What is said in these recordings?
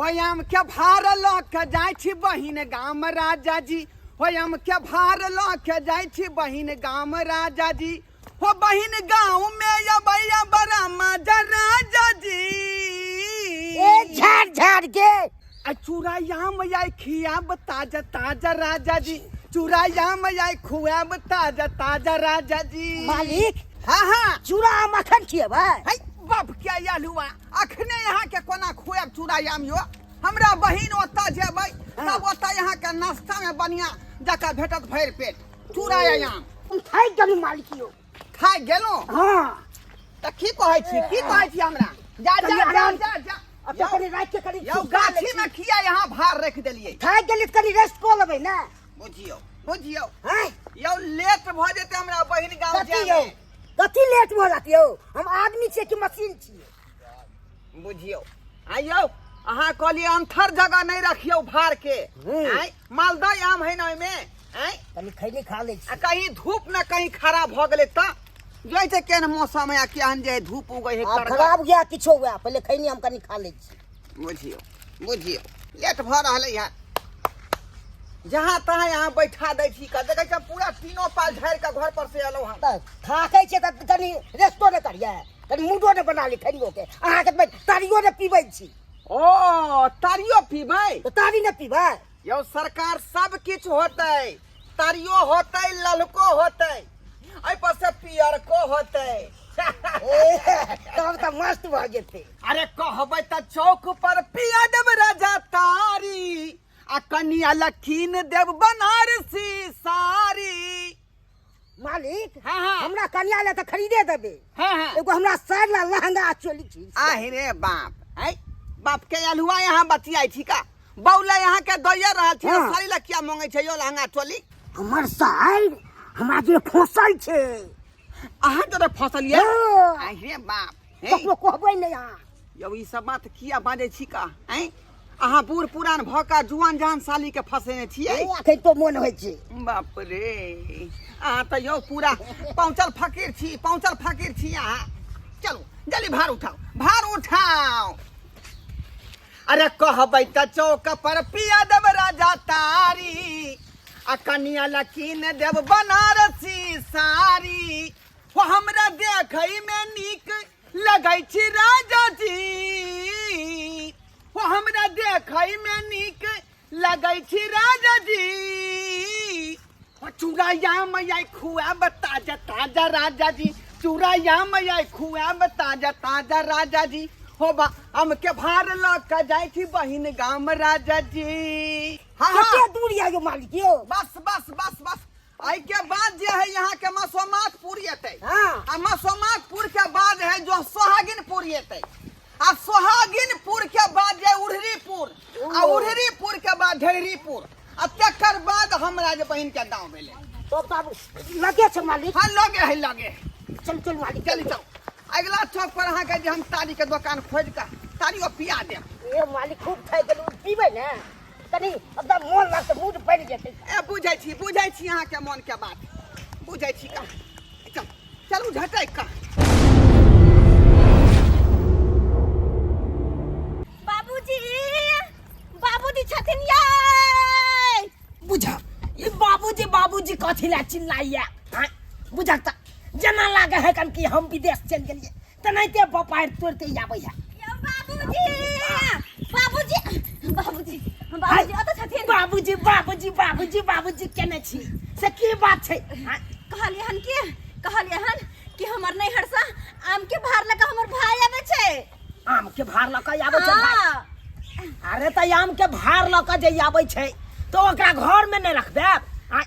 हो आम के भार लऽ के जाइ छी बहिन गाम राजा जी, हो आम के भार लऽ के जाइ छी बहिन गाम राजा जी, हो बहिन गाँव में अबैया बड़ा मजा राजा जी। ए झाड़ झाड़ के आ चूड़ायाम आइ खियाब ताजा ताजा राजा जी, चूड़ायाम आइ खुआब ताजा ताजा राजा जी। मालिक। हाँ हाँ। चूड़ा मक्खन खिएबै? है बाप के आयल हुआ, अखने यहाँ के कोना खुआब चूड़ायाम यो? हमरा बहिन ओतऽ जेबै तब ओतऽ यहाँ के नाश्ता में बढ़िया जकाँ भेटत भरि पेट चूड़ायाम। हम थाकि गेलहुँ मालिक यो। थाकि गेलहुँ? हाँ। तऽ की कहै छी, की कहै छी हमरा? जा जा कनि जा आराम। जा जा। अब तऽ कनि राखि के कनि यौ सुस्ता लै गाछी छी। में किया यहाँ भार रखि देलियै? थाकि गेली तऽ कनि रेस्ट कऽ लेबै ने। बुझियौ बुझियौ। हैं? यौ लेट भऽ जेतै हमरा बहिन गाँव कथी जाय यौ? में। कथी लेट भऽ जात यौ? हम आदमी छियै कि मशीन छियै? बुझियौ आ यौ अहाँ कहलियै अन्थर जगह नहि रखियौ भार के। आँय मालदह आम है ने ओहिमे? आँय कनि खैनी खा लै छी। आ कहीं धूप में कहीं खराब भऽ गेलै तऽ जाइ छै केहन मौसम है आ केहन जे धूप उगै है। आब कड़गर। खराब गया किछो हुआ, पहिले खैनी हम कनि खा लै छी। बुझियौ बुझियौ लेट भऽ रहलै है। जहाँ तहाँ यहाँ बैठा दै छी का देखै छी पूरा तीनों पाल झाड़ि कऽ घर पर से एलहुँ हन। तऽ थाकै छै तऽ कनि रेस्टो नहि करियै, कनि मूडो नहि बना ली खैनियो के? अहाँके तऽ तारियो नहि पीबै छी। ओ तारियो पीबै? तऽ तारी नहि पीबै यौ सरकार? सब किछु होतै, तारियो होतै, ललको होतै, एहि पर से पियरको होतै। ए, तब तऽ मस्त भऽ जेतै। अरे कहबै तऽ चौक पर पिया देब राजा तारी, आ कनिया लखीन देब बनारसी साड़ी। मालिक। हाँ, हाँ। हमरा कनिया ले तऽ खरीदे देबै। हाँ, हाँ। एगो हमरा साड़ी ला लहंगा आ चोली छी। आहे रे बाप, है बाप के अलुआ यहाँ बतियाई छी का बौला यहाँ के दैया रहल छी। हाँ। साड़ी ला किया मांगे छै यो लहंगा चोली? हमर साड़ी हमरा जे फंसल छै। अहाँ जरे फसल ये? हाँ। आहे रे बाप, हे। ककरो कहबै नहि अहाँ। यौ ई सब बात किया बाजै छी का? हैं अहाँ बूढ़ पुरान भऽ कऽ जुआन जहान साली के फंसेने छियै? ए, अखन तो मोन होइ छै। बाप रे, अहाँ तऽ यौ पूरा पहुँचल फकीर छी, पहुँचल फकीर छी अहाँ। चलू जल्दी भार उठाओ, भार उठाओ। अरे कहबै तऽ चौक पर पिया देब राजा तारी, आ कनिया लकीन देब बनारसी साड़ी। हो हमरा देखै में नीक लगै छी राजा जी, हो हमरा देखै में नीक लगै छी राजा जी। हो चूड़ाया मैया खुआब ताजा ताजा राजा जी, चूड़ाया मैया खुआब ताजा ताजा राजा जी। हो बा आम के भार लऽ के जाइ छी बहिन गाम राजा जी। हाँ हाँ। कते दूर या यो मालिक यो? बस बस बस बस, एहि के बाद जे है यहाँ के मसोमातपुर एतै। हाँ। आ मसोमातपुर के बाद है जो सोहागिनपुर एतै, आ सोहागिनपुर के बाद जे उड़हरीपुर, आ उड़हरीपुर के बाद ढेरीपुर, आ तकर बाद हमरा जे बहिन के गाँव भेलै। तब तऽ आब लगे छै मालिक। हाँ लगे है, लगे है। चल चल मालिक। चलि जाउ, अगिला चौक पर अहाँके जे हम तारी के दोकान खोजि कऽ तारियो पिया देब। ए मालिक खूब खाइ गेलहुँ, पीबै ने कनि एकदम मोन लगतै, मूड बनि जेतै। ए बुझै छी, बुझै छी अहाँके मोनके बात बुझै छी का। चल चलू झटकि कऽ। बाबूजी, बाबूजी छथिन यै? बुझा ई बाबूजी बाबूजी कथी ला चिल्लाइया? हाँ बुझा त जेना लागे है कन कि हम विदेश चलि गेलियै तेनाहिते बपार तोड़ते आबै है। यौ बाबूजी, बाबूजी, बाबूजी, बाबूजी ओतऽ छथिन? बाबूजी बाबूजी बाबूजी बाबूजी केने छी से की बात छै? हाँ? कहलियै हन कि, कहलियै हन कि हमर नैहर से आम के भार लऽ कऽ हमर भाय आबै छै। आम के भार लऽ कऽ आबै छै भाय? हाँ। अरे तऽ आम के भार लऽ कऽ जे आबै छै तऽ ओकरा घर में नहि रखबै आ,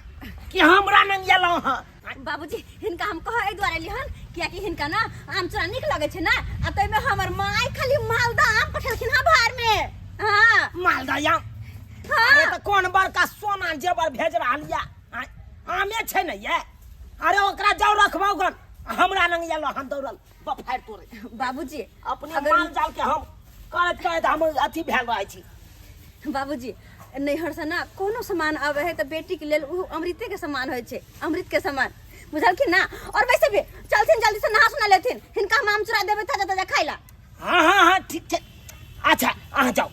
कि हमरा नंग एलहुँ हँ? बाबूजी हिनका हम कह एहि दुआरे एलियै हन कियाकि हिनका ना आम चूड़ा नीक लगै छै ना, आ ताहिमे हमर माय खाली मालदह आम पठेलखिन हँ भार में। हाँ। मालदह आम? हाँ। अरे तऽ कोन बड़का सोना जेवर भेज रहल या? आमे छै ने ये। अरे ओकरा जाउ रखबाउ गन, हमरा नंग एलहुँ हन दौड़ल बफारि तोड़े। बाबूजी अपने माल जाल के हम करैत करैत हम अथी भेल रहै छी। बाबूजी नैहर से ना कोनो सामान आबै है तऽ बेटी के लेल उ अमृते के समान होइ छै, अमृत के समान बुझलखिन ना। और वैसे भी चलथिन जल्दी से नहा सुना लेथिन, हिनका हम आम चुरा देबै ताजा ताजा खाइ ला। हाँ हाँ हाँ ठीक छै। अच्छा अहाँ जाउ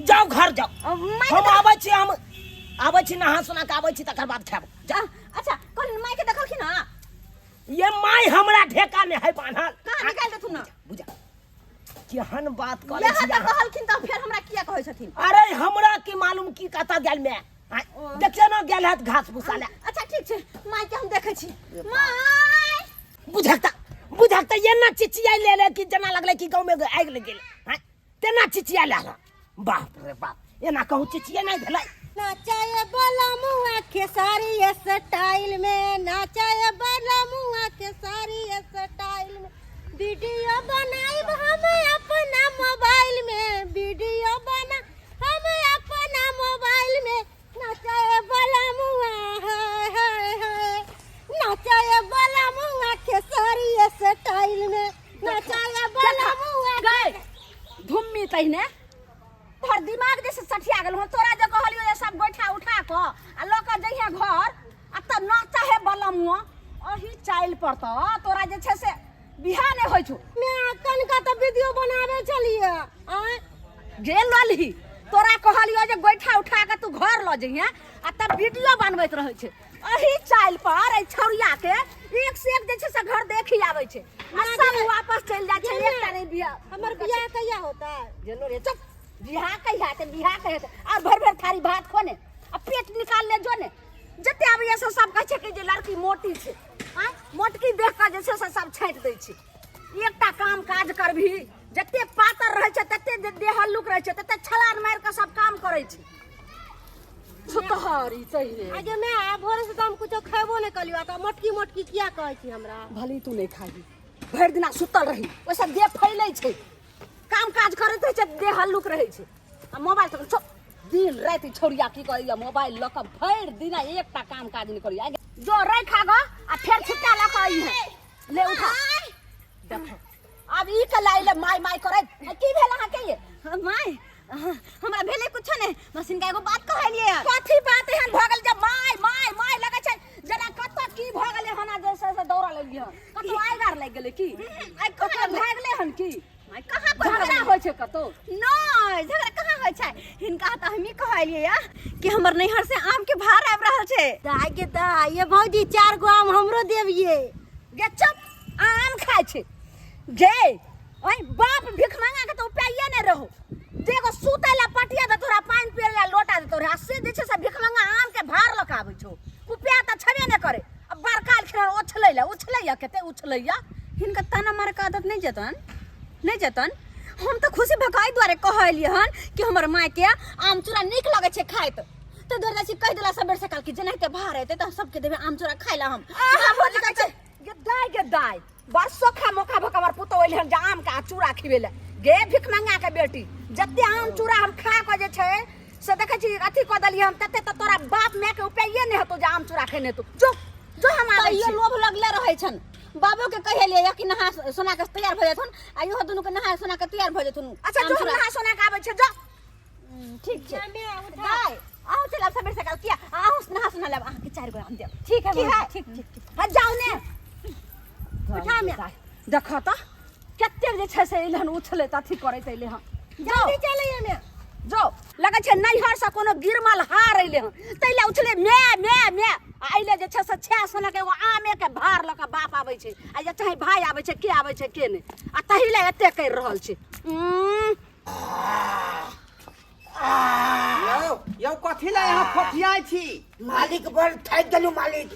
जाउ। जाओ घर जाओ। माय हम आबै छी, हम आबै छी, नहा सुना के आबै छी, तकर बाद खायब। जा। अच्छा, कहलिन माय के देखलखिन हँ? ये my हमरा ढेका में है बान्हल। कहाँ निकालि देथुन ना? बुझा केहन बात करै यहाँ छी तऽ अहाँ? कहलखिन तऽ फेर हमरा किया कहै छथिन? अरे हमरा की मालूम की कतऽ गेल में। आँय, ओ। देखियौ ने गेल हैत घास भूसा ले। अच्छा ठीक छै, माय के हम देखै छी। माय बुझकता बुझकता एना चिचिया ले ले कि जेना लगलै कि गाँव में आगि लग गेल। आँय, तेना चिचिया ले ले। बाप रे बाप, एना कहूँ चिचिया नहि भेलै। नाचाए वाला मुआ खेसारी स्टाइल में, नाचाए वाला मुआ खेसारी स्टाइल में, वीडियो बनाइब हम अपना मोबाइल में, वीडियो बना हम अपना मोबाइल में, नाचाए वाला मुआ हाय हाय हाय, नाचाए वाला मुआ खेसारी स्टाइल में, नाचाए वाला मुआ। गए धुम्मी तहिने तोहर दिमाग जैसे सठिया गेल हो। तोरा जे कहलियो जे सब गोइठा उठा कऽ आ लऽ कऽ जइहे घर आ तऽ नचाहे बलमुआ, अही चाइल पर तऽ तोरा जे छै से बियाह नहि होइ छौ। मैं कनका तऽ वीडियो बनाबे छलियै। आँय गे ललही, तोरा कहलियो जे गोइठा उठा कऽ तू घर लऽ जइहे आ तब वीडियो बनबैत रहै छै। अही चाइल पर एहि छौड़िया के एक से एक जे छै से घर देखी आबै छै आ सब वापस चलि जाइ छै, एकटा नहि बियाह। हमर बियाह कहिया होतै? गेलो रे चुप, बियाह कहिया हेतै? बियाह कहिया हेतै? और भरि भरि थारी भात खो ने आ पेट निकाल ले जो ने। जते आबैया से सब कहै छै कि जे लड़की मोटी छै। आँय, मोटकी देख कऽ जे छै से सब छाँटि दै छै। एकटा काम काज करबही, जते पातर रहै छै तते जे देह हल्लुक रहै छै तते छलान मारि कऽ सब काम करै छै। छुतहरी सही। आगे मैं आ भोरे से तो हम कुछो खेबो नहीं कलियो, त मोटकी मोटकी किया कहै छी हमरा? भले तू नहीं खाही, भरि दिना सुतल रही, ओहिसँ देह फैलै छै, काम काज करैत रहै छै, देह हल्लुक रहै छै। आ मोबाइल तऽ छौ दिन राति छौड़िया की करैया, मोबाइल लऽ कऽ भरि दिना एकटा काम काज नहि करैया। जो राखि आगऽ आ फेर छिट्टा लऽ कऽ अइहे। ले उठा, देखो आब ई के लाइले माय माय करैत। आ की भेल अहाँके ये? My हमरा भेलै कुछो नहि, बस हिनका एगो बात कहलियै। कथी बात एहन भऽ गेल जे my my my लगै छै जेना कतऽ की भऽ गेलै हन जे से दौड़ल एलियै हन? कतौ आगि आर लागि गेलै की? आगि कहाँ कतौ भागलै हन की? माय कहाँ कोइ झगड़ा होइ छै कतौ? नहि, झगड़ा कहाँ होइ छै। हिनका तऽ हमही कहलियै या कि हमर नैहर से आम के भार आबि रहल छै। दाय के दाय, ये भौजी 4 गो आम हमरो देबिये। गे चुप, आम खाइ छै गे। ओए बाप भीख मांगा के तो उपाये नहि रहो, जे एगो सुतै ला पटिया देतो रहा, पानि पियै ला लोटा देतो रहा, से जे छै से भीख मांगा आम के भार लऽ के आबै छौ। उपाय तऽ छेबे नहि करे। आ बड़का एलखिन हन उछलै ला, उछलैया कते उछलैया। हिनका ताना मारे के आदत नहि जेतन, नहि जेतन। हम तऽ खुशी भऽ कऽ एहि दुआरे कहलियै हन कि हमर माय के आम चूड़ा नीक लगै छै खाइत, तऽ दुआरे जाइ छी कहि देला सबेर सकाल कि जेनाहिते भार एतै तऽ सबके देबै आम चूड़ा खाइ ला। हम आहा भौजी कहै छै गे दाय, गे दाय, बस सोखा मोखा भऽ कऽ हमर पुतोह एलै हन जे आम के आ चूड़ा खिबै लए। गे भीख मंगा के बेटी, जते आम चूड़ा हम खा कऽ जे छै से देखै छी अथी कऽ देलियै हम तते, तऽ तोरा बाप माय के उपाये नहि हेतौ जे आम चूड़ा खेने हेतौ। जो जो, हम आबै तैयो छी। लोभ लगले रहै छनि। बाबो के कहेलियै कि नहा सोना के तैयार भऽ जेथुन आ इहो दुनू के नहा सोना के तैयार भऽ जेथुन। अच्छा आम जो, हम चूड़ा। नहा सोना के आबै छियै, जो। ठीक छै दाय, अहूँ चलब सबेर सकाल किया? अहूँ नहा सोना लेब, अहाँके 4 गो आम देब। ठीक है की भौजी, है? ठीक ठीक ठीक। हाँ जाउ ने, उठा में। देखऽ तऽ कतेक जे छै से एलै हन उछलैत अथी करैत एलै हन। जल्दी चलैये में। जो लगै छै नैहर से कोनो गिरमल हार एलै हन तै लए उछले मे मे मे। आ एलै जे छै से छह सोना के एगो आमे के भार लऽ कऽ बाप आबै छै आ जे चाहे भाय आबै छै, के आबै छै के नहि, आ तही लए एते करि रहल छै। यौ यौ, कथी लए अहाँ फोफियाइ छी? मालिक बड़ थाकि गेलहुँ मालिक,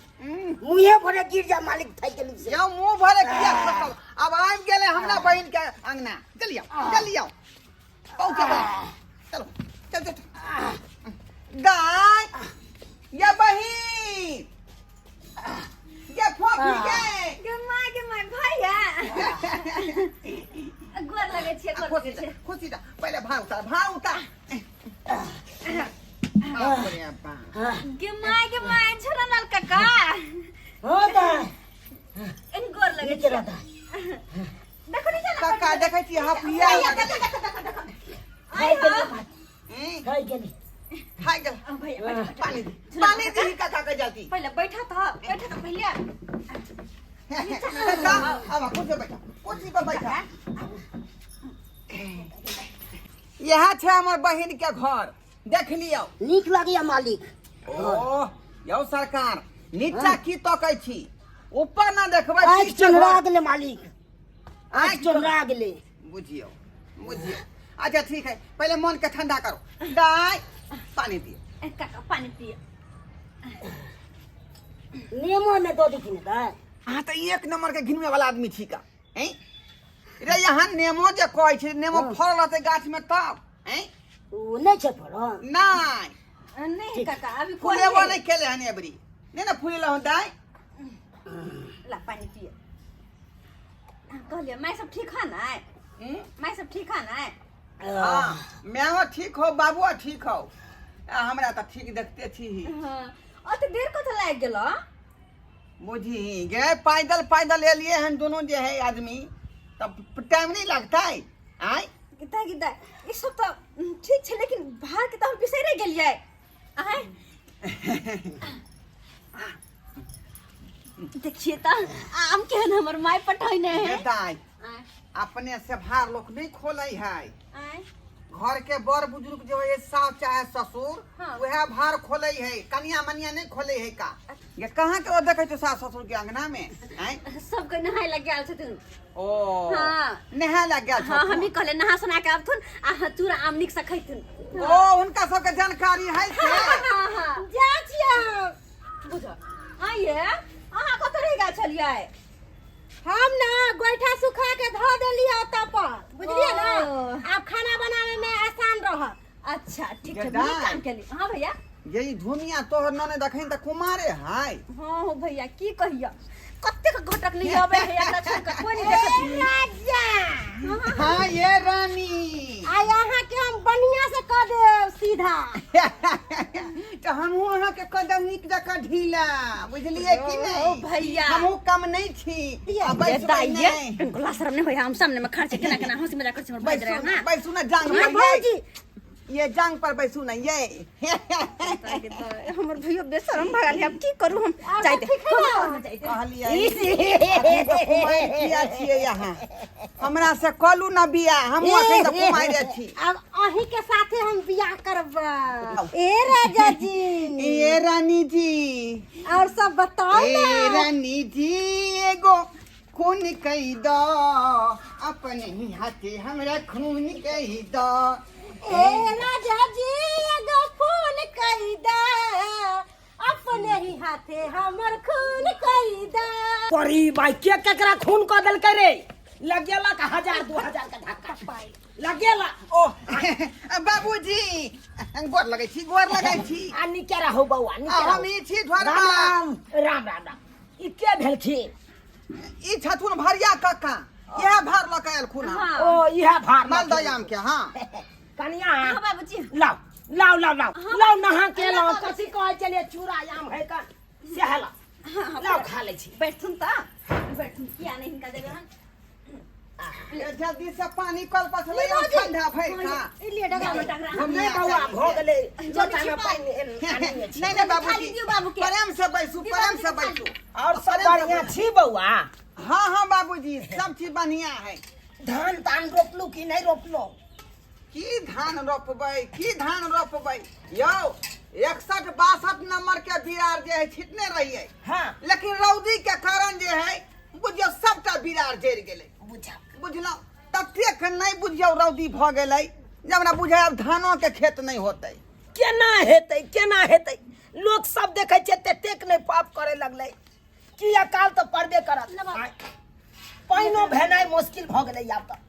मुँहे भरे गिर जा मालिक, थाकि गेलहुँ से। यौ मुँह भरे किया खसल? आब आबि गेलै हमरा बहिन के अंगना। चलियौ चलियौ, पहुँचे चलो, चल चल दाय ये बहिन ये फोफी के। गे my, गे my, भैया गोर लगै छियै, गोर लगै छियै। खुशी दा, पहिले भाव उतार, भाव उतार। बाप रे बाप। गे my, गे my, Jhulanlal काका। हाँ दाय। एन गोर लगै नीक छियै। रह दाय। देखो नीचा ना। काका देखै छी हफिया। देखो देखो देखो देखो। थाकि गेली। हैं? थाकि गेली। खाइ गेल। भैया बैठ, बैठ। पानी दे, पानी दी काका के जल्दी। पहिले बैठा तऽ, बैठा तऽ पहिले। काका अब कुर्सी पर बैठा, कुर्सी पर बैठा। इएह छै हमर बहिन के घर देख लियौ नीक लगैया मालिक ओ यौ सरकार नीचा की तकै छी ऊपर ना देखबै आँखि पीछे चोन्हरा घर। गेलै मालिक आँखि आँखि चोन्हरा गेलै बुझियौ बुझियौ अच्छा ठीक है पहले मन के ठंडा करो दाय पानी दियो ए, काका पानी पिए नेमो ने दऽ देथिन दाय अहाँ तऽ एक नंबर के घिनवे वाला आदमी छी का हैं रे यहाँ नेमो जे कहै छै नेमो फड़ल रहतै गाछ में तब हैं ओ नहि छै फड़ल नहि नहीं काका अभी फुलेबो कोई नहि केले हन एबरी नहि ने फुलेलो हन दाय ला पानी पिए कहलिए माय सब ठीक है ना हम्म? माय सब ठीक है ना हाँ मायो ठीक हो बाबुओ ठीक हो आ हमरा तऽ ठीक देखते छी ही हाँ अते देर कत लागि गेल बुझी गे पैदल पैदल एलिए हन दोनों जे है आदमी तब टाइम नहीं लगता है आय गिद्दा गिद्दा ई सब तऽ ठीक छै लेकिन भार के तऽ हम बिसरे गेलियै आय देखिए तऽ आम केहन हमर माय पठैने है दाय आय अपने से भार लोग नहीं खोले है आय घर के बड़ बुजुर्ग जो है सास चाहे ससुर हाँ। वह भार खोले है कनिया मनिया नहीं खोले है का ये कहाँ के देखे छो सास ससुर के अंगना में आय सबके नहाय लग गेल छथिन ओ हाँ। नहाय लग गेल हाँ हम ही कहले नहा सुना के आबथुन आ हाँ चूड़ा आम नीक से खैथुन ओ हुनका सबके जानकारी है से हाँ हाँ जा छियै हम। बुझ आइए अहाँ कतऽ रहि गेल छलियै हम ना गोइठा सुखा के धो देलियै ओतऽ पर बुझलियै ना ओ। आब खाना बनावे में आसान रहत अच्छा ठीक छै गदाइ। नीक काम केली हाँ भैया ये ई धुनिया तोहर नने देखहिन तऽ कुमारे है हाँ हो भैया की कहिया कतेक घटक नहीं आवे है एकरा छोड़ के कोई नहीं देखत ए राजा हाँ ये रानी आइ अहाँ के हम बढ़िया से कऽ देब सीधा तऽ हमहूँ अहाँके कदम नीक जकाँ ढीला बुझलियै कि ओ नहि भैया हमहूँ कम नहि छी आ बैसबै दाइये नहि। टंकुला शरम नहीं होय हम सामने में खड़ छै केना केना हंसी मजाक कर छै हमर भाई बैसू रहे ने हां बैसू ने जांग हाँ, पर भौजी ये ये जांग पर बैसू ने ये हमर भैया बेशरम भऽ गेल अब की करू हम आब जाइते ठीक है ना? कहलियै अखन तऽ कुमारि किया छियै अहाँ हमरा से कलू न बियाह हमहूँ अखन तऽ कुमारि छी अब अहीं के साथे हम बियाह करबै ए राजा जी ए रानी जी और सब बताओ ए ना रानी जी एगो खून कही दो अपने ही हाथे हमरा खून कही दो ए राजा जी एगो खून कही दे अपने ही हाथे हमर खून कही दे परी भाई के केकरा खून कऽ देलकै रे लगेला का हजार 2000 का धक्का लगेला ओ बाबूजी गोर लगै छी गोर लगै छी आ निके रहो बौआ आ निके हम रहो ई छी राम ढोरबा राम राम राम राम ई के भेलखिन ई छथुन भरिया कक्का इएह भार लऽ कऽ एलखुन हँ हाँ ओ इएह भार मालदह आम के हाँ कनिया हाँ बाबूजी लाओ लाओ लाओ लाओ हाँ। लाओ नहा के लाओ लाओ, कथी कहै छलियै चूड़ा आम है का सएह लाओ हाँ हाँ लाओ खा लै छी बैठथुन तऽ बैठथुन किया नहीं हिनका देबै हन ए, जल्दी से पानी कल पर से ले आउ ठंडा भरि का ई लिए डगा डगरा डगरा नहि बौआ भऽ गेलै लोटा मे पानि आनने छी नहीं नहीं बाबूजी खाली दियौ बाबूके। प्रेम से बैसू दियौ प्रेम से बाबूजी के बैसू और सब प्रेम से बढ़िया बैसू। छी बौआ हाँ हाँ बाबूजी सब चीज बढ़िया है धान तान रोपलू कि नहि रोपलू की धान रोपबै की धान रोपबै यौ 61 62 नंबर के बिरार जे है छिटने रहियै हाँ लेकिन रौदी के कारण जे है बुझियौ सबटा बिरार जरि गेलै बुझा बुझलहुँ ततेक नहि बुझियौ रौदी भऽ गेलै जे हमरा बुझाय आब धानो के खेत नहि होतै केना हेतै केना हेतै लोक सब देखै छै ततेक नहि पाप करे लगलै कि अकाल तऽ पड़बे करत पानिओ भेनाइ मुश्किल भऽ गेलै आब तऽ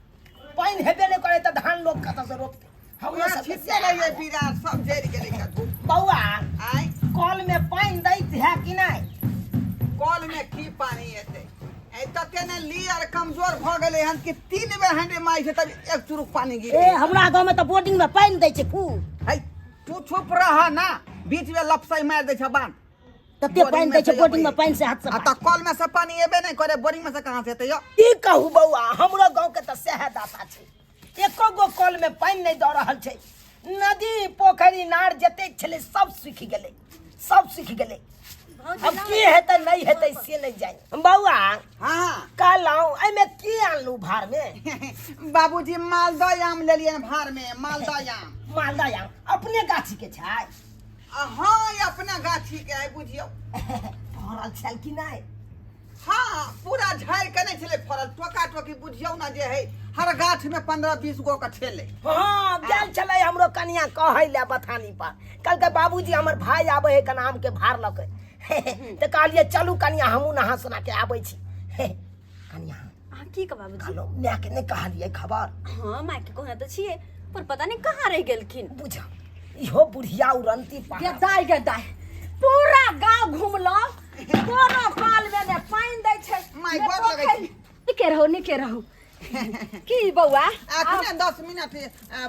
पानि हेबे नहि करे तऽ धान लोक कतऽसँ रोपतै हमरो हमरा सबके छिटने रहियै बिरार सब जरि गेलै कतौ बौआ आँय कल मे पानि दैत है कि नहि कल में की पानी एतै ए तते ने ली आर कमजोर भऽ गेलै हन कि तीन बेर हंडे मारै छै तब एक चुरुक पानी गिर ए हमरा गाँव में तऽ बोर्डिंग में पानि दै छै खूब है तू चुप रह ना बीच में लपसई मार दै छै बांध तते पानि दै छै बोर्डिंग में पानि से हाथ से आ तऽ कल में से पानी एबे नहि करे बोरिंग में से कहाँ से एतै यौ की कहू बौआ हमरो गाँव के तऽ सएह दशा छै एको गो कल में पानि नहि दऽ रहल छै नदी पोखरि नार जतेक छलै सब सूखि गेलै सब सूखि गेलै अब की हेतै नहीं हेतै से नहीं जानि बौआ। हाँ। कहलहुँ एहिमे की आनलू भार में? बाबूजी, मालदह आम लेलियै भार में, मालदह आम। मालदह आम अपने गाछी के छै? हाँ, ई अपना गाछी के है, बुझियौ। फड़ल छल कि नहीं? हाँ, पूरा झाड़ि के नहि छलै फड़ल, टोका टोकी बुझियौ ने जे है हर गाछ में 15-20 गो के छलै। हाँ, गेल छलै हमरो कनिया कहै लए बथानी पर, कहलकै बाबूजी हमर भाई आबै है कना आम के भार लऽ के। तऽ कहलियै चलू कनिया, हमहूँ नहा सोना के आबै छी। कनिया। अहाँ की कहब बाबूजी? कहलहुँ मायके नहि कहलियै खबर? हाँ, माय के कहने तऽ छियै, पर पता नहीं कहाँ रहि गेलखिन। बुझ, इहो बुढ़िया उड़ंती गे पहाड़। दाय, गे दाय, पूरा गांव घुमलो, कोनो कल में ने पानि दै छै। माय, ने गोर लगै पोखरि। छी। नीके रहू, नीके रहू। की बौआ? अखने 10 मिनट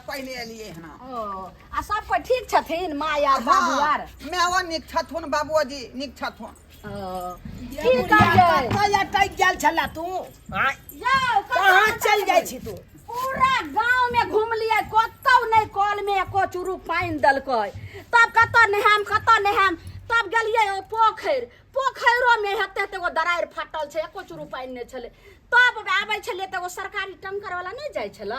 पहिले एलियै हन। ओ, आ सब कोइ ठीक छथिन, माय आर बाबू आर? मायो नीक छथुन, बाबूजी नीक छथुन। ओ, की कहियै? कतऽ अटकि गेल छला तू आँय? यौ, कतऽ कहाँ कतऽ चलि जाइ छी तू? पूरा गांव में घुमलियै, कतौ नहि कल में एको चूरू पानि देलकै। तब कतऽ नहायम, कतऽ नहायम? तब गेलियै ओ पोखरि, पोखरिो में हेते हेते एगो दरारि फाटल छै, एको चूरू पानि नहि छलै। तब आबै छलियै तऽ एगो सरकारी टंकर वाला नहि जाइ छलै?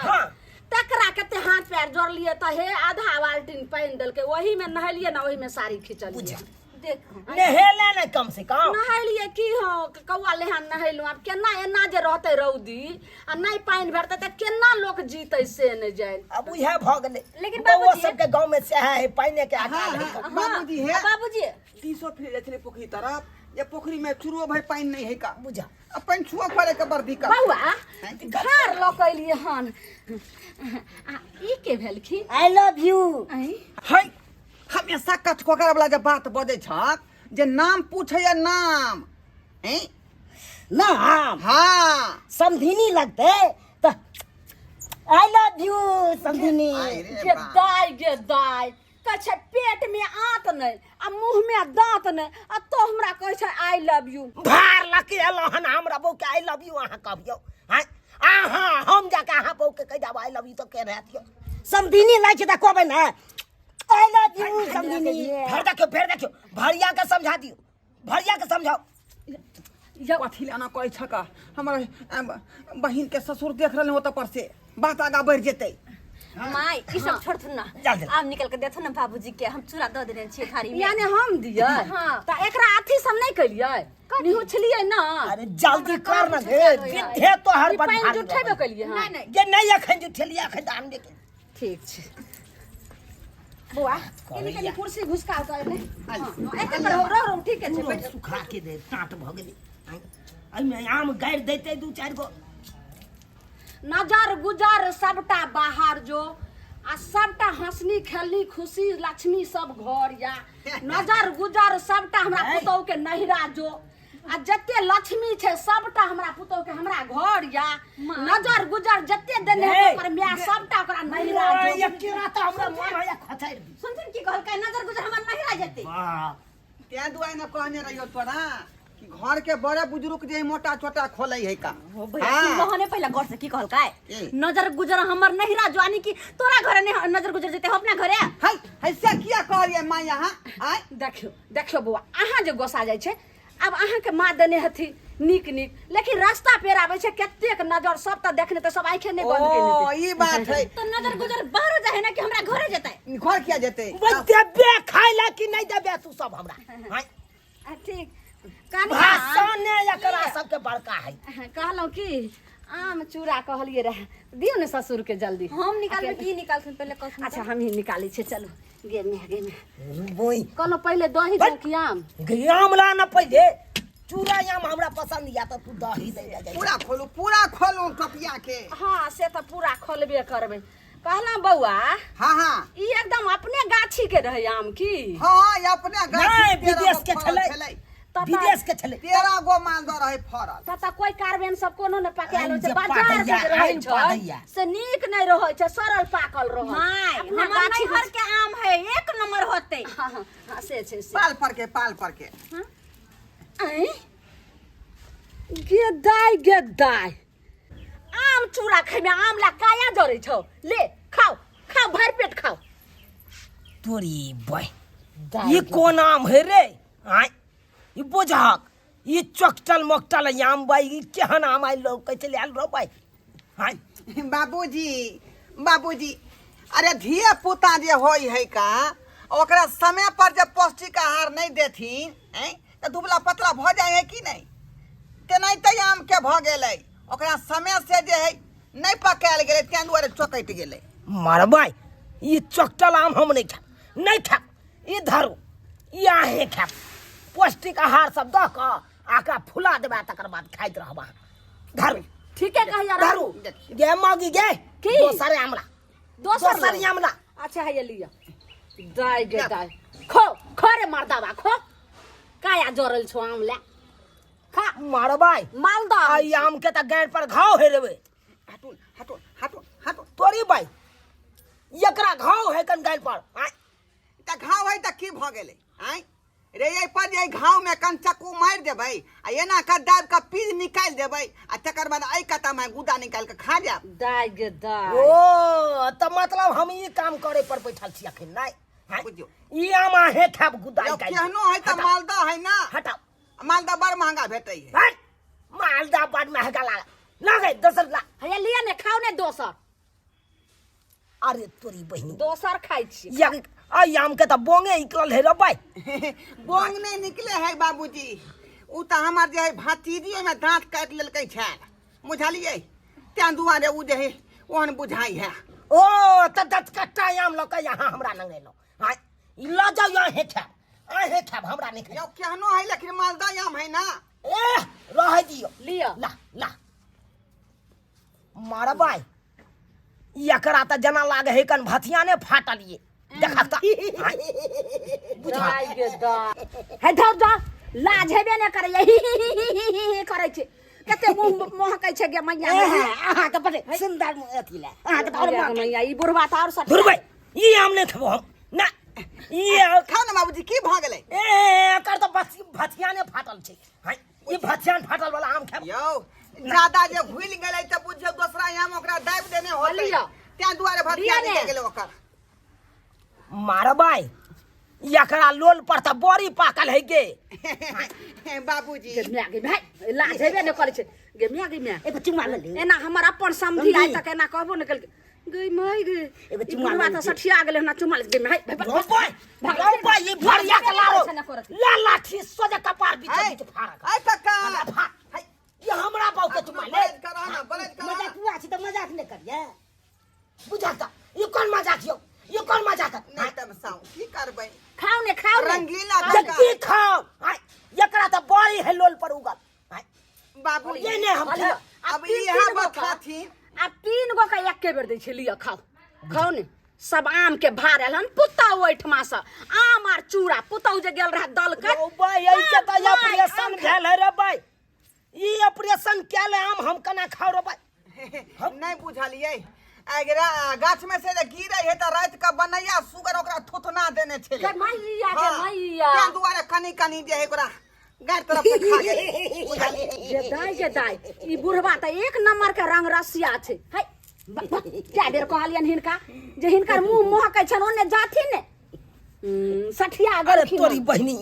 तकरा कते हाथ पैर जोड़लियै तऽ हे आधा बाल्टीन पानि देलकै। ओही में नहेलियै ने, ओही में साड़ी खिंचलियै। देख। नहेले ने कम से कम? नहेलियै की, हो कौआ लेहान नहेलहुँ। आब केना एना जे रहतै रौदी आ नहि पानि भेटतै तऽ केना लोक जीतै से नहि जानि। अब उएह भऽ गेलै। लेकिन बौआ बाबूजी- सबके गाँव में सएह है, पानि के अकाल है। हाँ, बाबूजी हे। आ बाबूजी। तीसो फिर जाइ छलै पोखरी तरफ, जे पोखरी में चूरो भरि पानि नहि है का। बुझा। आ पानि छुओ पड़े के बड़ दिक्कत। बौआ, भार लऽ कऽ एलियै हन, आ ई के भेलखिन? I love you. आँय? है, हमेशा कचकोकर वाला जे बात बजै छक, जे नाम पूछैया नाम, हैं? नाम? हाँ। समधिनी लगतै तऽ I love you समधिनी। आइ रे गे बाप। दाय, गे दाय, कहै छै पेट में आंत नहि आ मुँह में दांत नहि, आ तो हमरा कहै छै I love you. भार लऽ के एलहुँ हन हमरा बहू के I love you अहाँ कहबियौ? आँय, अहाँ हम जाके अहाँ बहू के कहि देब I love you तऽ के रहत यौ? समधिनी लागै छै तऽ कहबै ने I love you समधिनी। फेर देखियौ, फेर देखियौ, भरिया के समझा दियौ, भरिया के समझाओ। कथी लए एना कहै छक? हमर बहिन के ससुर देख रहल ओतऽ पर से, बात आगा बढ़ि जेतै। माय, ई सब छोड़थुन ना। चल चल। आब निकल के देथुन ना बाबूजी के, हम चूड़ा दऽ देने छियै थारी में। यानी हम दियै? हाँ। तऽ एकरा अथी सब नहि केलियै, निहुछलियै ना? अरे जल्दी कर ना गे, विद्ये तोहर ई बड़ पानि भारी। जुठेबे केलियै हँ? नहीं नहीं। जे नहीं, एखन जुठेलियै, एखन तऽ आनबे के। ठीक छै बौआ, कनि कनि कुर्सी घुसका कऽ एने। हाँ, एते पर रहो, रहो, ठीक छै, पूरा बैठ। सुखा के दे, टाट भऽ गेलै। आँय, एहिमे आम गाड़ि दैतै दू चारि गो। नजर गुजर सबटा बाहर जो, आ सबटा हंसनी खेलनी खुशी लक्ष्मी सब घर या। नजर गुजर सबटा हमरा पुतहु के नहिरा जो, आ जते लक्ष्मी छै सबटा हमरा पुतहु के हमरा घर या। नजर गुजर जते देने हेतै ओकर माय, सबटा ओकरा नहिरा जो। एकेरा तऽ हमरा मन होइया खचारि दी। सुनथिन की कहलकै, नजर गुजर हमर नहिरा जेतै। वाह। तें दुआरे ने कहने रहियो तोरा कि घर के बड़े बुजुर्ग जे मोटा छोटा खोले है का। ओ भैया, सुनबहो ने पहिले गौर से की कहलकै? की? नजर गुजर हमर नहिरा जो, यानी कि तोरा घरे नहीं नजर गुजर जेतै, हम अपना घरे। है है, से किया कहलियै माँ यहाँ आय? देखियौ, देखियौ बौआ, अहाँ जे गोसा जाइ छै, आब अहाँके माँ देने हथी नीक नीक, लेकिन रास्ता पेड़ आबै छै कतेक नजर सब तऽ देखने तऽ सब आँखे नहि बंद केने ओ हेतै। ई बात है। तो नजर गुजर बाहर जाए ना कि हमरा घरे जेतै? घर किया जेतै? वो देबे खाय ला कि नहीं देबे तू सब हमरा? आँय? आ, ठीक कनिया। भाषण एकरा सबके बड़का है। कहलहुँ कि आम चूड़ा कहलियै रहे, दियौ ने ससुर के जल्दी। हम निकालबै की निकालथिन पहिले कहथिन। अच्छा, हम ही निकालै छियै, चलू गे मे, गे मे। बोई। कहलहुँ पहिले दही दू कि आम? आम ला ना पहिले, चूड़ा आम हमरा पसंद या तऽ तू दही दै ला जाइ। पूरा खोलू, पूरा खोलू टपिया के। हाँ, से तऽ पूरा खोलबे करबै। कहलहुँ बौआ। हाँ हाँ। ई एकदम अपने गाछी के रहै आम की? हाँ, ई अपने गाछी। नहि, 13 विदेश गो के फड़ल छलै। छलै। विदेश के छलै। 13 गो मालदह रहै फड़ल। तब तऽ कोई कार्बन सब कोनो नहि पकायल होइ छै। आनि जे बाजार से पादैया, जे रहै आनि छै पादैया। से नीक नहि रहै छै, सड़ल पाकल रहै। माय, अपना हमर गाछी नैहर के आम है, एक नंबर होतै। हाँ हाँ हाँ, से छै से। पाल पर के, पाल पर के। आँय? गे दाय, गे दाय, आम चूड़ा खैमे आम ला काया जरै छौ? ले खाओ, खाओ, भरि पेट खाओ। तोरी बय, ई कोन आम है रे? आय, ई बुझहक ई चोकटल मोकटल आम बाई ई केहन आम आइ लोग कहै छलै आयल रो बाई हाय बाबूजी बाबूजी अरे धिया पुता जे होई है का ओकरा समय पर जब पौष्टिक आहार नहीं देथिन हैं तऽ दुबला पतला भऽ जाइ है कि नहीं तेनाहिते आम के भऽ गेलै ओकरा समय से जे है नहीं पकायल गेलै ताहि दुआरे चौकटि गेलै मरबै ई चोकटल आम हम नहि खायब नहि खायब ई धरू ई अहें खायब पौष्टिक आहार सब दऽ कऽ आ एकरा फुला देबै आ तकर बाद खाइत रहब अहाँ धरू ठीके कहिया धरू गे मौगी गे की? दोसर आमला दोसर दोसर लेबै। आमला अच्छा है ये लिया दाय गे दाय खो खो रे मर्दाबा खो काया जरल छो आम ले खा मरबै मालदा आ ई आम के तऽ गाँड़ पर घाव हे रेबै हटू हटू हटू हटू तोरी बाई एकरा घाव है कन गाँड़ पर आँय तऽ घाव है तऽ की भऽ गेलै आँय रे एहि पर जे घाव में कन चक्कू मारि देबै आ एना कऽ दाबि कऽ पीज निकालि देबै आ तकर बाद एहि कता में गुदा निकालि कऽ खा जायब दाय गे दाय ओ तऽ मतलब हम ई काम करे पर बैठल छी अखन नहि आँय? बुझियौ। ई आम अहें खायब गुदा यौ, निकालि केहनो है तऽ मालदह है ना हटाओ मालदह बड़ महंगा भेटै है हट मालदा बड़ महंगा लागल लगे दोसर ला हैया लिया ने खाओ ने दोसर अरे तोरी बहिनी दोसर खाइ छी या आई आम के तऽ बोंगे निकलल है रे भाई बोंग नहीं निकले है बाबूजी उ तऽ हमर जे है भातीजी ओहिमे दाँत काटि लेलकै छल बुझलियै तें दुआरे उ जे है ओहन बुझाइ है ओ तऽ दतकट्टा आम लऽ कऽ यहाँ हमरा लग एलहुँ आँय ई लऽ जाउ अहें खायब अहें खायब हमरा नहि खायब यौ केहनो है लेकिन मालदह आम है ना ए रहै दियौ लिअ ला ला मारबै एकरा तऽ जेना लागै है कन भथिया ने फाटल ये देखा तऽ बुझा दाय गे दाय हे धर जा लाज हेबे ने करे ही ही ही ही ही ही करै छै कते मुंह महकै छै गे मैया अहाँ के बड़े सुंदर अथी ले अहाँ के तऽ आओर गे मैया ई बुढ़वा तऽ आओर सठ धुरबै ई आम नहि खेबो हम ना ई खाउ ने बाबूजी की भऽ गेलै ए एकर तऽ भथिया ने फाटल छै हाय ई भथिया फाटल वाला आम खेब यौ ज्यादा जे घुलि गेलै तऽ बुझियौ दोसरा आम ओकरा दाबि देने होतै लिअ। तें दुआरे भथिया लिअ ने। निकलि गेलै ओकर मारबै एकरा लोल पर तऽ बड़ी पाकल है गे बाबूजी गे माय गे माय लाज हेबे ने करै छै गे माय गे माय एगो चुमा ले ले एना हमर अपन समधी आइ तक एना कहबो ने केलकै गे माय गे एगो ई चुम्मा बुढ़वा ले तऽ लीजिए। सठिया गेलै हमरा चुम्मा ले गे माय रोपै रोपै ई भरिया के लारो ला लाठी सोझे कपार बीच है बीच फाड़क ऐ कक्का फाड़ है ई हमरा बाऊ के चुमा ले बलैत करा ना बलैत करा मजाक हुआ छै तऽ मजाक नहि करिए बुझल तऽ ई कोन मजाक यौ ई कोन मजाक नहि तमसाउ की करबै खाउ ने खाउ ने रंगीला जे कक्का की खाओ आय एकरा तऽ बड़ी है लोल पर उगल आय बाबू ये ने हम लिअ। अब तीन इएह तीन गो का। बखाथिन आ तीन गो के एके बेर दै छै लिअ खाउ खाउ ने सब आम के भार आयल हन पुतहु ओहिठमा से आम आर चूड़ा पुतहु जे गेल रहे दलकै रौ भाई एहि के तऽ ऑपरेशन भेल है रे भाई ई ऑपरेशन कयल आम हम केना खाउ रे भाई नहि बुझलियै अगरा गाछ में से जे गिरे है तऽ राति के बनैया सुगर ओकरा थुथना देने छलै गे मैया गे मैया तें दुआरे कनि कनि जे है ओकरा गाड़ तरफ से खा गेलै बुझलियै गे दाइ गे दाइ ई बुढ़वा तऽ एक नंबर के रंग रसिया छै है कए बेर कहलियनि हिनका जे हिनकर मुंह महकै छनि ओने जाथिन ने सठिया अरे गेलखिन तोरी बहिनी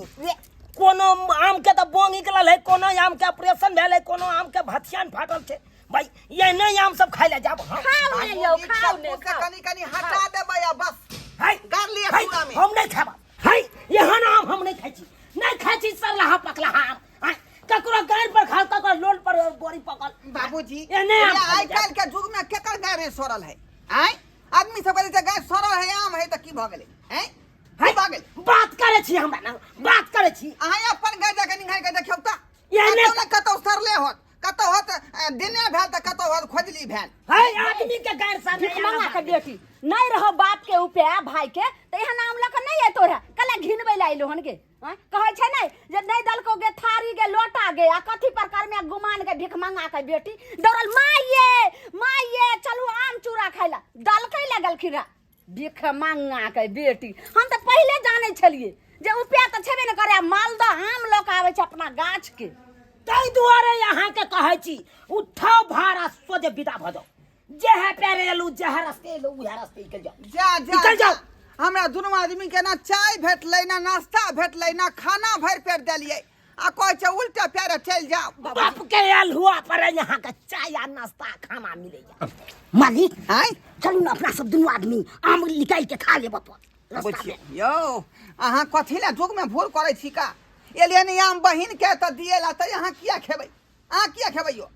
कोनो आम के तऽ बोंग निकलल है कोनो आम के ऑपरेशन भेल है कोनो आम के भथियान फाटल छै भाई ये नहीं आम सब खाइ ले जाब हम खाउ ने यौ खाउ ने से खाउ कनि कनि हटा देबै आ बस है गाड़ लिअ है, पूरा में। हम नहीं खाब है एहन आम हम नहीं खाइ छी नहीं खाइ छी सरलाहा पकलाहा आम है, ककरो गाड़ पर खाओ ककरो लोल पर बोरी पकल बाबूजी एने आम ये खाइ आइ काल्हि के युग में केकर गाय सड़ल है आँय आदमी सब कहै छै गाय सड़ल है आम है तऽ की भऽ गेलै आँय है की भऽ गेलै बात करै छी हमरा ना बात करै छी अहाँ अपन गाय जाके निहारि के देखियौ तऽ एहने- कतौ ने कतौ सड़ले होत कतौ होत दिने भेल तऽ कतौ होत खोजली भेल है आदमी के गाड़ सामने भिखमंगा के बेटी नहीं रहो बाप के उपे भाई के तऽ एहन आम लऽ कऽ नहीं एतो रहे कला घिनबै लए अयलो हन गे आँय? कहै छै नहि जे नहि देलको गे थारी गे लोटा गे आ कथी प्रकार में गुमान के भिखमंगा के बेटी दौड़ल माये माये चलू आम चूड़ा खाइ ला दलकै लए गेलखिन रहे भिखमंगा के बेटी हम तऽ पहिले जानै छलियै जे उपे तऽ छेबे ने करे आ मालदह आम लऽ कऽ आबै छै अपना गाछ के ताहि दुआरे अहाँके कहै छी उठाउ भाड़ा सोझे विदा भऽ जाउ जेहे पैरे एलू जेहे रस्ते एलू उहे रस्ते निकल जाउ जा जा निकल जा जाउ हमरा दुनू आदमी के ना चाय भेटलै ना नाश्ता भेटलै ना खाना भरि पेट देलियै आ कहै छै उल्टा पैरे चलि जाउ। बाप के आयल हुआ पर यहाँ के चाय आ नाश्ता खाना मिलैया। मालिक, आँय? चलू ने अपना सब दुनू आदमी आम निकालि के खा लेब अपन रास्ता बुझियौ में। यौ, अहाँ कथी लए जुगमे भूल करै छी का? एलियै ने आम बहिन के तऽ दिएला, तऽ अहाँ किया खेबै? अहाँ किया खेबै यौ?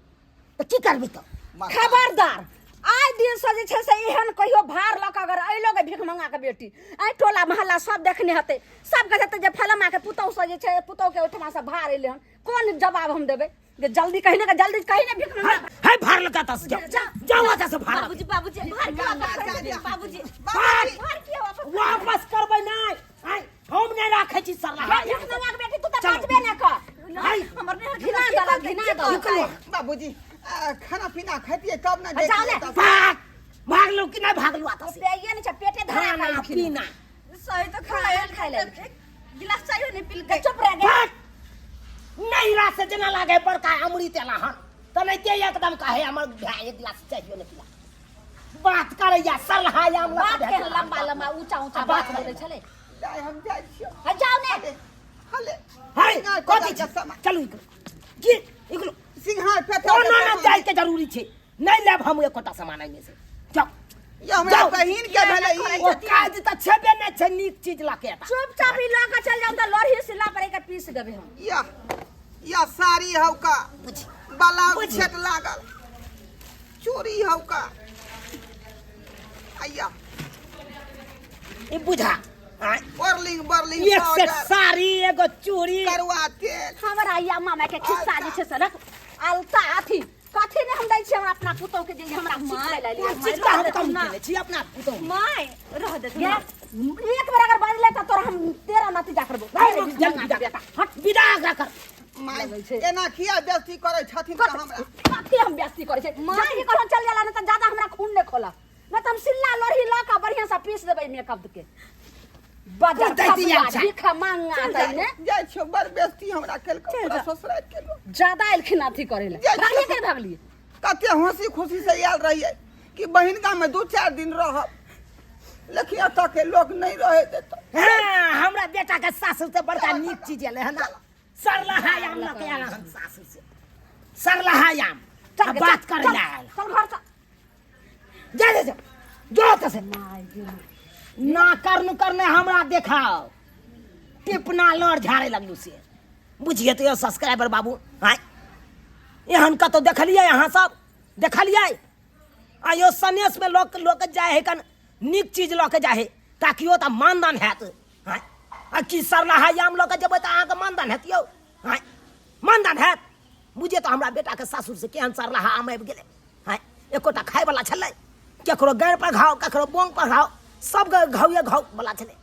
तऽ की करबै तऽ? खबरदार, आइ दिन से जे छै से एहन कहियो भार लऽ कऽ अगर अयलो गे भीख मंगा के बेटी, एहि टोला मोहल्ला सब देखने हेतै, सब कहते जे फलामा के पुतहु से जे छै, पुतहु के ओहिठमा से भार एलै हन। कोन जवाब हम देबै? जे जल्दी कहिने के जल्दी कहिने भीख मंगा। हे, भार लऽ कऽ एतऽ से जाउ। जाउ एतऽ से भार लऽ कऽ। बाबूजी, बाबूजी, भार किया वापस कर देबै? बाबूजी, भार! भार किया वापस? वापस करबै नहि। आँय, हम नहि राखै छी सरला। हे भीख मंगा के बेटी, तू तऽ चलू। बचबे नहि कर। आँय। हमर नैहर घिना देलक, घिना देलक। बाबूजी, खाना पीना खैतियै तब ने जाउ ने। जैतियै तब। भाग, भागलू कि नहि भागलू एतऽ से? पेये नहि छै, पेटे धरा खाना खाइ। पीना सही तो खाना खाए खाइ ले। एक गिलास चाहिए नहीं पिलकै। चुप रह गे। भाग। नैहरा से जेना लागे बड़का अमृत एला हन, तेनाहिते एकदम कहे हमर भाय एक गिलास चाहियो ने पिला। बात करैया सरहा आम लऽ बात कऽ के भेटल। लंबा लंबा ऊंचा ऊंचा आ बात बात बोलै छलै। जाय, हम जाइ छियौ। आ जाउ ने। हले। है सिंगार कथी पेटार के छै? सामान। चलू इकलो की इकलो। सिंघार पेटार कोनो के ना सामान। जाय के जरूरी छै, नहीं लेब हम एकोटा सामान एहिमे से। जाउ। ये हमरा जाउ। बहिन के भेलै ई। ओ काज तऽ छेबे नहि छै नीक चीज लऽ के एता। चुपचाप ई लऽ कऽ चलि जाउ तऽ लोढ़ी सिला पर एकर पीस देबै हम। या साड़ी हौ का, बुझी। ब्लाउज बुझी। छेट लागल, चूड़ी हौ का, आया। ई बुझा। आँय। बर्लिंग बर्लिंग एक सेट पाउडर, साड़ी, एगो चूड़ी, करुआ तेल। हमरा या मामा के खिस्सा जे छै से रख अलता अथी कथी ने हम दै छियै हमरा अपना पुतहु के जे हमरा सिखबै लए कोन चीज के हम कमी केने छी अपना पुतहु? My रह दे। गे, एक बेर अगर बजले तऽ तोरा हम तेरा नतीजा करबो। जल्दी विदा, हट, विदा एकरा कर। माय, लगै छै। एना किया बेइज्जती करै छथिन तऽ हमरा? कथी हम बेइज्जती करै छै? जल्दी कहलहुँ चल जाला, नहि तऽ ज्यादा हमरा खून नहि खोला, नहि तऽ हम सिल्ला लोढ़ी लऽ कऽ बढ़िआँ से पीस देबै मेकअप के बजर। दैती खबुआ, अच्छा। भीख मांगा तै ने। जाइ छियौ, बड़ बेइज्जती हमरा केलकै पूरा ससुरारि केलकै। ज्यादा एलखिन अथी करै लए। जाइ छियौ। भागलियै के भागलियै? कते हंसी खुशी से आयल रहियै कि बहिन गाम में 2-4 दिन रहब, लेकिन एतऽ के लोग नहीं रहे देता। हाँ, हमरा बेटा के सासुर से बड़का नीक चीज एलै हन, सरलहा आम लऽ के आयल हन सासुर से, सरलहा आम। चल आ गे, बात चल, करे चल, लए आयल। चल घर चल। जा जा जा, जो तऽ से। माय गे माय। ना कर्न करने हमरा देखाओ टिपना लड़ झाड़े लगलू से बुझिए तो सब्सक्राइबर बाबू। आँय, एहन कतौ देखलियै? अहाँ सब देखलियै? आयो सनेस में लोक लोक जाय है कन नीक चीज लऽ के जाय है ताकि ओ तऽ मानदान हैत। आँय, आ की सरलाहा आम लऽ के जेबै तऽ अहाँके मानदान हैत यौ? आँय, मानदान हैत? बुझिए तऽ हमरा बेटाके सासुर से केहन सरलाहा आम आबि गेलै। आँय, एकोटा खायवला छलै? केकरो गाँड़ पर घाव, केकरो बोंग पर घाव, सबके घावे घाव वाला छलै।